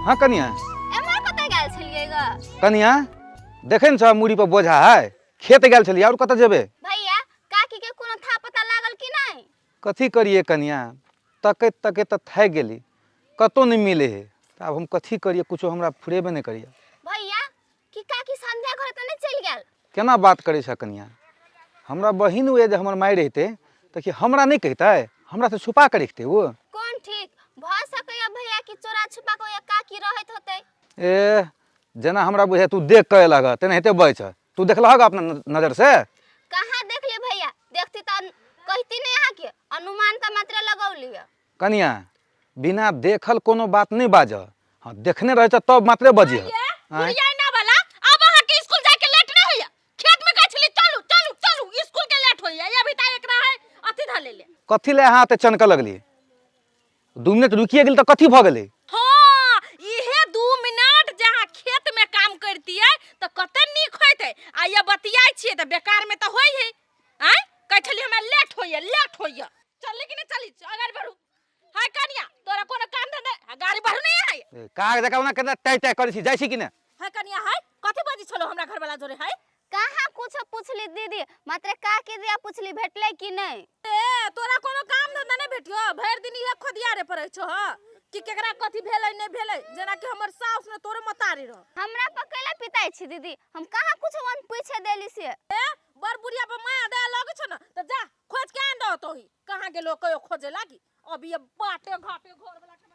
हाँ कनिया। एम्हर कतऽ गेल छलियै ग? कनिया देखै ने छ मूड़ी पर बोझा है, खेत गेल छलियै और कतऽ जेबै? भैया काकी के कोनो था पता लागल कि नहीं? कथी करिए कनिया, तकैत तकैत तऽ थाकि गेली, कतौ नहि मिले है। तऽ आब हम कथी करिए, कुछो हमरा फुरेबे नहि करिए। भैया कि काकी संध्या घर तऽ नहि चलि गेल? केना बात करै छ कनिया, हमरा बहिन हुए जे हमर माय रहितै तऽ कि हमरा नहि कहितै? हमरा से छुपा के रखतै ओ? कोन ठीक भऽ सकैया भैया कि चोरा छुपा के ओया काकी रहैत होतै। ए जेना हमरा बुझाय तू देख के अयलह ग तेनाहिते बजै छ। तू देखलहक अपना नजर से? कहाँ देखली भैया, देखती तऽ कहती नहीं अहाँके, अनुमान तऽ मात्र लगौली। कनिया बिना देखल कोनो बात नहीं बाज, हाँ देखने रहे छ तब मात्रे बजिह। आँय? बुढ़िया ना वाला अब अहाँ के स्कूल जाय के लेट नहीं होइया, खेत में कहै छली चलू चलू चलू स्कूल के लेट होइया, ये अभी तक एकरा है अथी धले ले। कथी ले अहाँ एते चनकऽ लगली? 2 मिनट रुकिए गेल तऽ कथी भऽ गेलै? हाँ इहे 2 मिनट जे अहाँ खेत में काम करतियै तऽ कते नीक होइतै, आ ये बतियाइ छियै तऽ बेकार में तऽ होइ है। आँय कहै छली हमरा लेट होइया लेट होइया, चलली कि नहीं चली? अगाड़ी बढ़ू। हाय कनिया तोरा कोनो काम धंधा आ गाड़ी बढ़ू नहीं है? ए, काग जकाँ ओना केना टै टै करै छी, जाइ छी कि नहि? हाय कनिया हाय कथी बजै छलो हमरा घरवाला जोरे? हाय कहाँ कुछ पूछली दीदी, मात्र काकी दिया पूछली भेटलै कि नहीं। ए तोरा कोनो काम धंधा नहीं भेटियो, भरि दिन इहे खोदियारे पड़ै छो ह कि केकरा कथी भेलै नहीं भेलै, जेना कि हमर साउस ने तोरे मतारी रह। हमरा पर कैला पिताइ छी दीदी, हम कहाँ कुछ वन पूछे देली से। ए बड़ बुढ़िया पर माया दया लगै छो न त जा खोज के आन दो तोही, कहाँ गेलो कयो खोजे लागी। अभी ये बाटे घाटे घर वाला के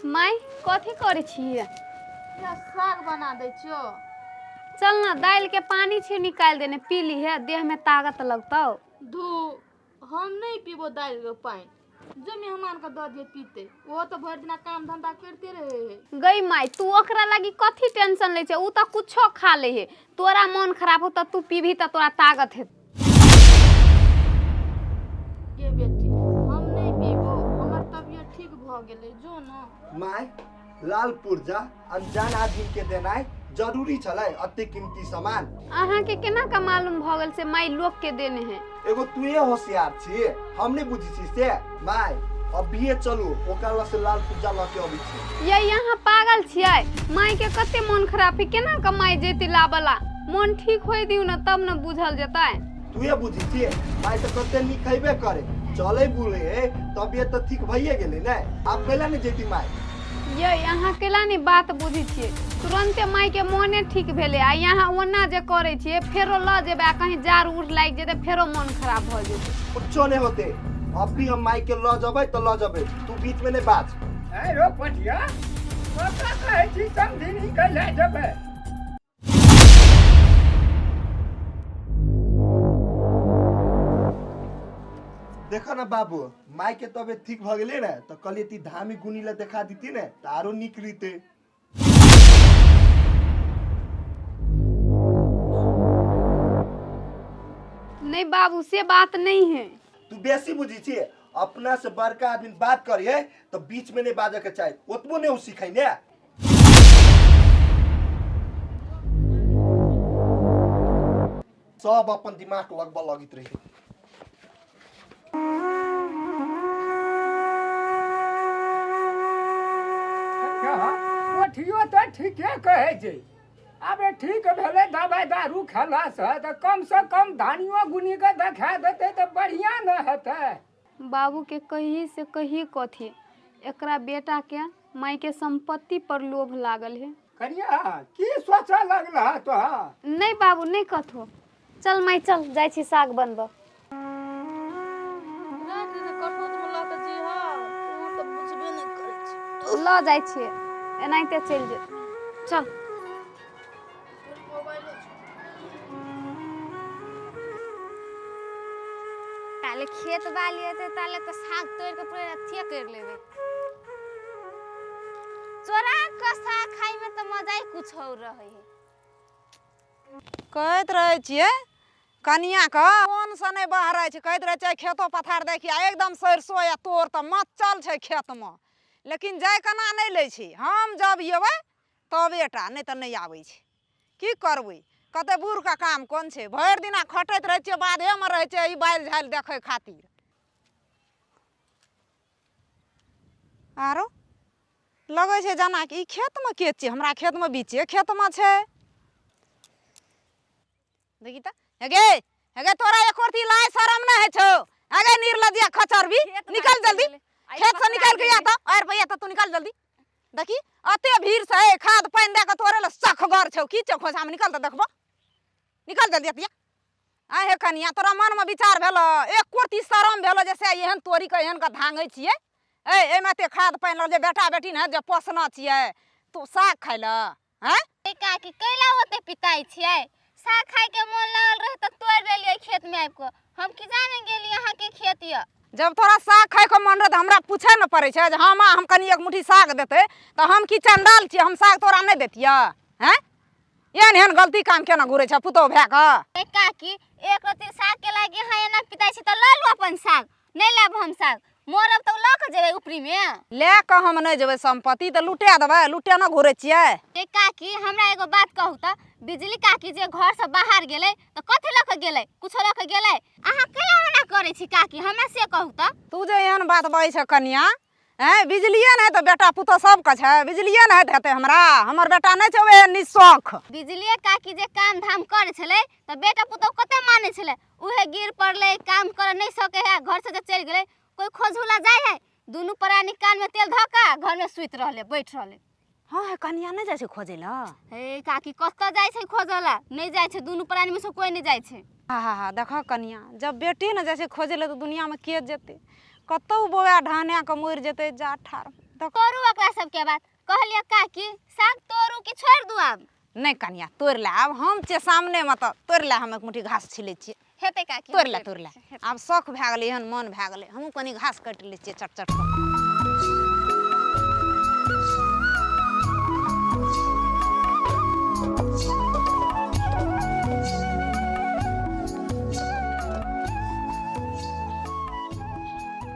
माय कथी करै छियै? साग बना दै छियो। चल ना दालि के पानी छी निकालि देने, पी ली है, देह में ताकत लगतौ। धू हम नहीं पीबो दालि के पानि, जो मेहमान के दऽ दिए पीते, वो तो भरि दिना काम धंधा करते रहे है। गई माय तू ओकरा लागी कथी टेंशन लै छै, उ तऽ कुछो खा ले है, तोरा मन खराब हो तऽ तू पीबही तऽ तोरा ताकत हेतौ। गे बेटी हम नहीं पीबो, हमर तबियत ठीक भऽ गेलै, जो न। My लाल पुर्जा अनजान आदमी के देनाइ जरूरी छलै, अते कीमती सामान। अहाँ के केना का मालूम भऽ गेल से माय लोक के देने है? एगो तुए होशियार छी, हम नहीं बुझी छी से। My अभिये चलू ओकरा लग से लाल पुर्जा लऽ के अबै छी। ये यहाँ पागल छियै, माय के कते मन खराब है, केना का माय जेती लाबला? मन ठीक होय दियौ न तब न बुझल जेतै। तुए बुझी छी माय तऽ कते नीक हेबे करे, चलै बुलै है, तबियत तऽ ठीक भइए गेलै ने, आब कैला नहि जेती माय? ये अहाँ केला नहि बात बुझै छियै, तुरन्ते माय के मोने ठीक भेलै आ यहाँ ओना जे करै छियै फेरो लऽ जेबै आ कहीं जाड़ उड़ लागि जेतै फेरो मोन खराब भऽ जेतै। कुछो नहि होतै, अभी हम माय के लऽ जेबै तऽ लऽ जेबै, तू बीच में नहि बाज। आँय रौ पटिया, कतऽ कहै छी समधिनी के लए जेबै? देखो ना बाबू, माय के तबियत ठीक भ गेलै ने तऽ कहलियै ती धामी गुनी ला देखा दीती ने तऽ आरो नीक रहितै। नहीं बाबू से बात नहीं है। तू बेसी बुझी छी, अपना से बड़का आदमी बात करिए तो बीच में नहीं बाजे के चाही, ओतबो नहीं उ सिखै ने। सब अपन दिमाग लगबऽ लगैत रहे। कोठियो तऽ ठीके कहै छै, आब ठीक भेलै दबाइ दारू खेलासँ तऽ कमसँ कम धानियो गुनीके देखा देतै तऽ बढ़िआँ ने हेतै। बाबू के कही से कही कथी, एकरा बेटा के माय के संपत्ति पर लोभ लागल है। कनिया की सोचऽ लगलह तोहर? नहीं बाबू नहीं कथो, चल माय चल जाइ छी साग बनबऽ। राख दे कठौत में लऽ के जइह, तू तऽ बुझबे नहि करै छी। लऽ जाइ छियै, एनाहिते चलि जेतै, चल। मोबाइलो छौ। खेत बाली हेतै ताले तऽ साग तोड़ि कऽ पूरा अथिये करि लेबै। चोरा कऽ साग खाइमे तऽ मजा ही कुछ और रहै है। कहैत रहै छियै कनियाँके मोनसँ नहि बहरै छै, कहैत रहै छै खेतो पथार देखिए एकदम सरिसो या तोर तऽ मचल छै खेतमे, लेकिन जाय केना नहि लै छै। हम जब अयबै तबे टा, नहि तऽ नहि आबै छै। की करबै, कते बूढ़के काम कोन छै, भरि दिना खटैत रहै छियै, बाधेमे रहै छियै ई बालि झालि देखै खातिर। आरो लगै छै जेनाकि ई खेतमे के छियै, हमरा खेतमे बीचे खेतमे छै। देखी तऽ हेगे हेगे, तोरा एको रत्ती लाज शरम नहि होइ छौ? अगे निर्लज्जिया खचरबी, निकल जल्दी खेत से, निकल के आ तऽ आर भैया तऽ तू निकल जल्दी। देखी अते भीड़ से ए, खाद पानि दए कऽ तोरे लए सखगर छौ की छौ खोजामे, निकल तऽ देखबो, निकल जल्दी अतिया। आइ हे कनिया, तोरा मनमे विचार भेल, एको रत्ती शरम भेल जे से एहन तोरी के एहन के धांगै छियै? ए एहिमे एते खाद पानि लगल जे बेटा बेटी ने जे पोसना छियै, तू साग खाइ लए हैं? ए काकी, कैला ओते पिताइ छियै? साग खाइके मोन लागल रहे तऽ तोड़ि लेलियै खेतमे आबि कऽ। हम की जाने गेली अहाँके खेत यऽ। जब तोरा साग खाइके मन रहै तऽ हमरा पूछे ने पड़ै छै जे हँ माँ, हम कनि एक मुट्ठी साग देतै तऽ? हम की चंडाल छियै, हम साग तोरा नहि दैतियै? हैं, एहन एहन गलती काम केना घुरै छै पुतोहु भए कऽ? ए काकी, एक रत्ती साग के लागि अहाँ एना पिताइ छी तऽ लऽ लू अपन साग। नहि लेब हम साग, मरब तऽ लऽ कऽ जेबै उपरीमे। लए कऽ हम नहि जेबै, सम्पत्ति तऽ लुटा देबै, लुटे ने घुरै छियै। ए काकी, हमरा एगो बात कहू तऽ, बिजली काकी जे घरसँ बाहर गेलै तऽ कथी लऽ कऽ गेलै? कुछो लऽ कऽ गेलै? अहाँ केना ओना करै छी काकी, हमरा से कहू तऽ। तू जे एहन बात बजै छ कनिया, आँय, बिजलिए नहि तऽ बेटा पुतोह सबके छै, बिजलिए नहि हेतै हमरा, हमर बेटा नहि छै ओहन निशौख। बिजलिए काकी जे काम धाम करै छलै तऽ बेटा पुतोह कते मानै छलै, उहे गिर पड़लै, काम करऽ नहि सकै है, घरसँ जे चलि गेलै, कोइ खोजहुला जाइ है? दुनू प्राणी कानमे तेल धऽ कऽ घरमे सुति रहलै, बैठ रहलै। हँ हे कनिया, नहि जाइ छै खोजै लए? हे काकी, कतऽ जाइ छै खोजऽ लए? नहि जाइ छै, दुनू प्राणीमे से कोइ नहि जाइ छै। हा हा हा, देखऽ कनिया, जब बेटी ने जाइ छै खोजै लए तऽ दुनियामे के जेतै? कतहु बौआ ढाने कऽ मरि जेतै जा ठार देख। करू ओकरा सबके बात। कहलियै काकी, साग तोड़ू कि छोड़ि दू आब? नहि कनिया, तोड़ि ले, आब हम छियै सामनेमे तऽ तोड़ि ले, हम एक मुट्ठी घास छिलै छियै। हेतै काकी। तोड़ि ले, तोड़ि ले। आब शौख भए गेलै, एहन मन भए गेलै, हमहूँ कनि घास काटि लै छियै चट चट कऽ।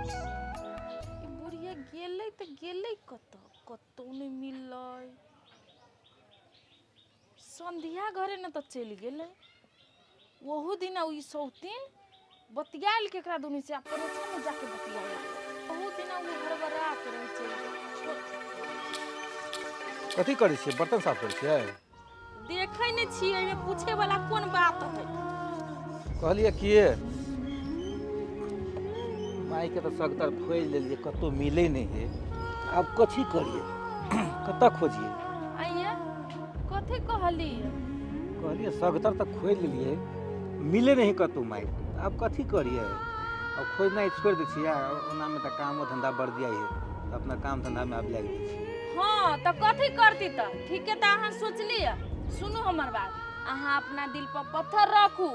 ई बुढ़िया गेलै तऽ गेलै कतऽ? कतहु नहि मिललै। संध्या घरे ने तऽ चलि गेलै। ओहू दिना ई सौतीन बतियायल केकरा दुनू से, आ परोछामे जाके बतियायल। ओहू दिना ओ हड़बड़ा के रहै छै। कथी करै छियै? बर्तन साफ करै छियै? देखै नहि छियै, एहिमे पूछे वाला कोन बात है? कहलियै किए मायके तऽ सगतर खोजि लेलियै, कतहु मिलै नहि है। आब कथी करियै, कतऽ खोजियै? आइये कथी कहलियै? कहलियै सगतर तऽ खोजि लेलियै, मिलै नहि कतहु माय, आब कथी करियै? आब खोजनाइ छोड़ि दै छियै। ओनामे तऽ कामो धन्धा बढ़ जाइ है, तऽ अपना काम धन्धामे आब लागि जाइ छियै। हँ तऽ कथी करती? तऽ ठीके तऽ अहाँ सोचलियै। सुनू हमर बात, अहाँ अपना दिल पर पत्थर रखू,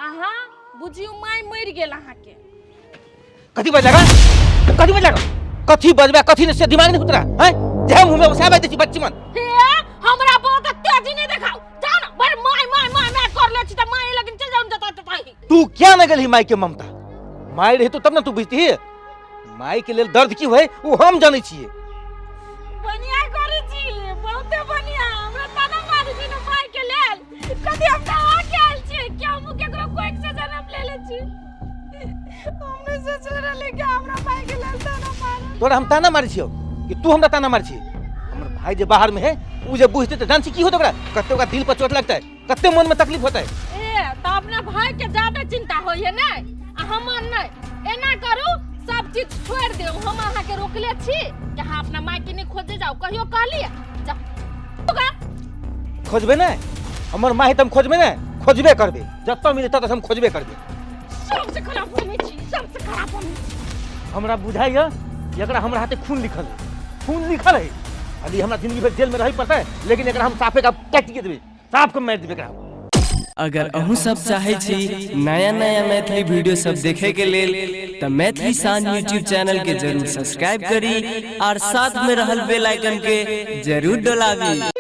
अहाँ बुझियौ माय मरि गेल अहाँके। कथी बजलक? कथी बजलक? कथी बजबै कथी नहि से दिमाग नहीं उतरा हैं? जे मुँह में वैसे बाजै छी बच्ची मन। हे, हमरा बहुत तेजी नहीं देखाउ, जाओ ना। बड़ my my my my कर ले छी तऽ माय लगिन चल जाउ जतऽ ततऽ ही। तू क्या न गेलही माय के ममता? माय रही तो तब ने तू बुझती। माय के लेल दर्द की होय वो हम जानै छियै। बढ़िया करै छी, बहुते बढ़िया। हमरा ताना मारै छी ने माय के लेल? कथी हम कहाँ के आयल छियै कि हम केकरो कोइक से जन्म लेले छी? हम नहि सोचले रहली कि हमरा माय के लेल ताना मारब। तोरा हम ताना मारै छियौ कि तू हमरा ताना मारै छी? हमर भाई जे बाहर में है, उ जे बुझते तऽ जान छी की होतै ओकरा, कते ओकरा दिल पर चोट लगतै, कते मन में तकलीफ होतै। ए तऽ अपना भाई के ज्यादा चिंता होइए ने आ हमर नहि? एना करू, सब चीज छोड़ि देऊ। हम अहाँके रोकले छी कि अहाँ अपना माय के नहि खोजे जाउ? कहियो कहलियै? जा। खोजबै ने हमर माय, तऽ हम खोजबै ने, खोजबे करबै, जतऽ मिले ततऽ हम खोजबे करबै। सबसे खराब हमे छी, सबसे खराब हमे छी। हमरा बुझाइए एकरा हमरा हाथे खून लिखल है, खून लिखल है। अभी हमरा जिंदगी भर जेल में रहे पड़तै, लेकिन एकरा हम साफे का काटि के देबै, साफ के मारि देबै एकरा। अगर अहूँ सब चाहै छी नया नया मैथिली वीडियो सब देखे के लेल तऽ मैथिली शान यूट्यूब चैनल के जरूर सब्सक्राइब करी और साथ में रहल बेल आइकन के जरूर डोलाबी।